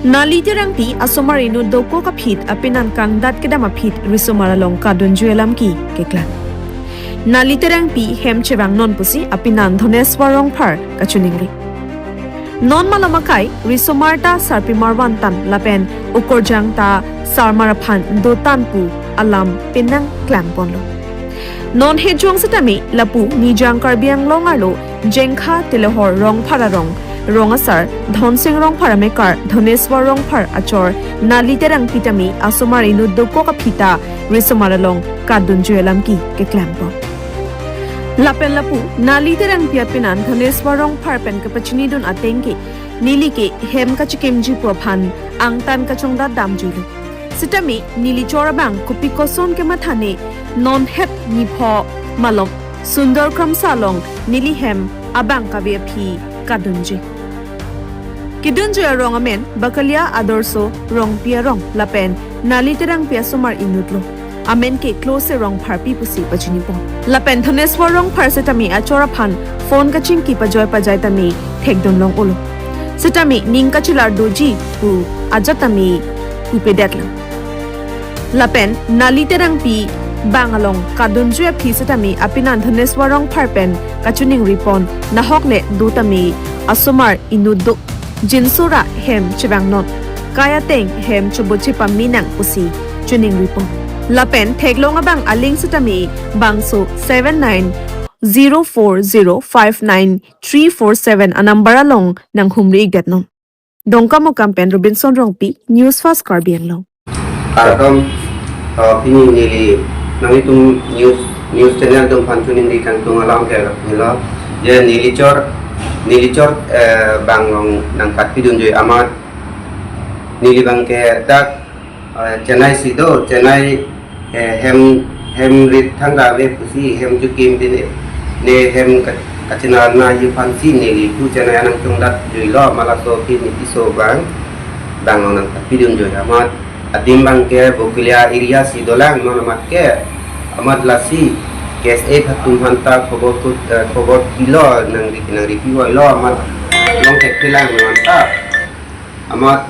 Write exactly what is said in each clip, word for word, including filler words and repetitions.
Nali Terangpi asomar inut dokok aphi apenan kangdat kedam aphi risomar along kadunjui alam ke keklang. Nali Terangpi hem chevangnon pusi apenan Dhaneswar Rongphar kachiningri. Non malom akai risomar ta sarpimar vantan lapen okorjang ta sarmar aphan dotan pu alam penang klangponlo. Non hejong setame lapu Nijang Karbi Anglong arlo Jengkha Telohor Rongphar arong rong asar Dhonsing Rongphar amekar Dhaneswar Rongphar achor Nali Terangpi tame asomar inut dokok aphi ta risomar along kadunjui alam ke keklangpon. Lapen lapu Nali Terangpi apenan Dhaneswar Rongphar pen kepachinidun ateng ke neli ke hem kachekimji pu aphan angtan kachongdat damjuilo. Setame neli chor abang kopi koson kemathane non het nipho malom Sundor Kramsa along neli hem abang kave aphi kadunjui. Kedunjui arong amen Bakalia Adorsho Rongpi arong lapen Nali Terangpi asomar inutlo. Amen ke Klose Rongpharpi pusi pachinipon. Lapen Dhaneswar Rongphar setame achor aphan phone kachingki pajoi pajai tame thekdun long-olo. Setame ning kachelar doji pu ajat tame pupedetlo. Lapen Nali Terangpi bang along kadunjui aphi setame apenan Dhaneswar Rongphar pen kachiningripon, nahok le do tame asomar inut do, jinsora hem chevangnon, kai ateng hem choboche pamenang pusi chiningripon. Lapen theklong abang aling setame bangso seven nine zero four zero five nine three four seven anumber along nanghumri-ikdetnon. Dongkamukam pen Robinson Rongpi, News Fast Karbi Anglong. Kardom, uh, pini neli nanglitum news, news channel atum aphan chiningri kangtung alam ke helo. Je neli chor, neli chor, eh, bang along nangkatpidunjui amat neli bang ke dak, eh, Chennai si do, Chennai, eh, hem, hem rit thangta ave pusi hem chokim pine, ne hem ka-, kachinarna ji aphansi neli tu Chennai anang chongdatjuilo, malaso pini piso bang, bang along nangkatpidunjui amat. Adim bang ke Bokolia area si dolang, non amat ke, amat lasi K S A atum aphanta khobor ku, eh, khobor pilo, nangri, nangripivoilo, amat longthek pilang non ta. Amat,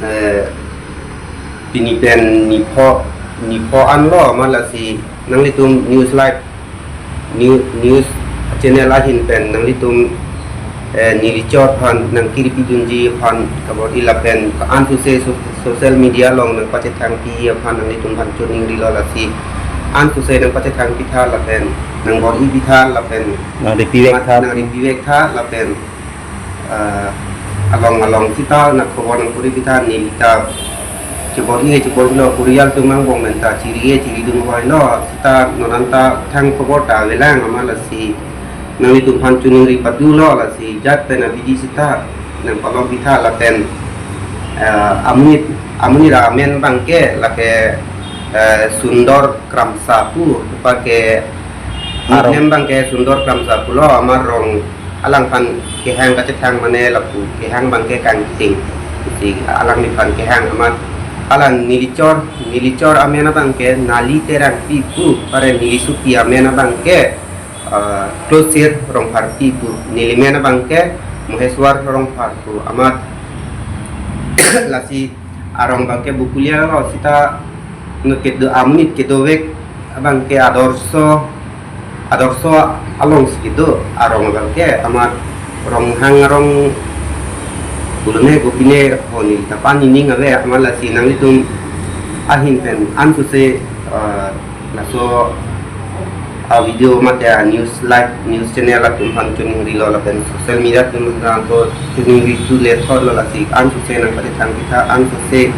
eh, pini pen nipho, nipho anlo, amat lasi nanglitum news live, new-, news channel ahin pen nanglitum, eh, neli chor aphan nangkiripidunji aphan kabor-i lapen ansose so-, social media along nangpachethangpi aphan nanglitum aphan chiningrilo, lasi ansose nangpachethangpitha lapen nangbor-ipitha lapen nangripivektha. Nangripivektha lapen, eh, along along sita nangkhobor nangpuripitha, neli ta chebor-i chebor-ilo, purial atum angbong pen ta chiri-e chiridun hoilo, sita non anta thang khobor ta avelang, amat lasi nanglitum aphan chiningri padulo, lasi jat pen abidi sita nangpalongpitha lapen, eh, amonit, amonit amen bang ke lake, eh, Sundor Kramsa pu, tupa ke arong. Nickname bang ke Sundor Kramsa pulo, amat rong alangphan kehang kachethang mane lapu kehang bang ke Kangting. Si alangliphan kehang amat, alang neli chor, neli chor amen abang ke Nali Terangpi pu, pare neli sopi amen abang ke, eh, Klose Rongpharpi pu, neli men abang ke Moheswar Rongphar pu amat. Lasi arong bang ke Bokolia lo, sita nukit do amonit kedovek abang ke Adorsho, Adorsho alongsi kedo arong bang ke, amat Ronghang arong pulone gopine honi ta panining ave, amat lasi nanglitum ahin pen ansose, eh, laso a video mate a news live news channel atum aphan chiningrilo lapen social media atum aphan ko chiningri tu le thor lo, lasi ansose nangpachethangpitha, ansose,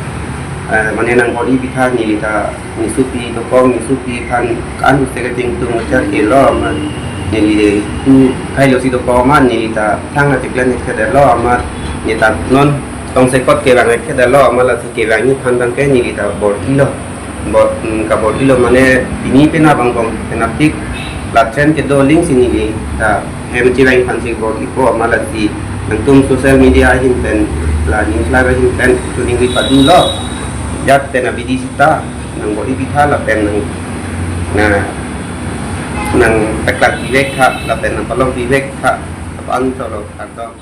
eh, mane nangbor-ipitha, neli ta nesopi dokok, nesopi aphan ansose kachingthum char kelo amat, neli tu khailosi dokok amat neli ta thang na chiklen ni khedelo amat, ne ta non tongsekot kevang khedelo amat, lasi kevangji aphan bang ke neli ta bor-ilo. Bor, mm, kabor-ilo mane pini pena bang bong penapik lachen kedo aling si neli ta hem chevang aphansi bor-ipo, amat lasi nangtum social media ahin pen la news live ahin pen chiningri padulo. Jat pen abidi sita nangbor-ipitha lapen nang, na, nangpaklang pivektha lapen nangpalong pivektha, lapu-an cholo kardom.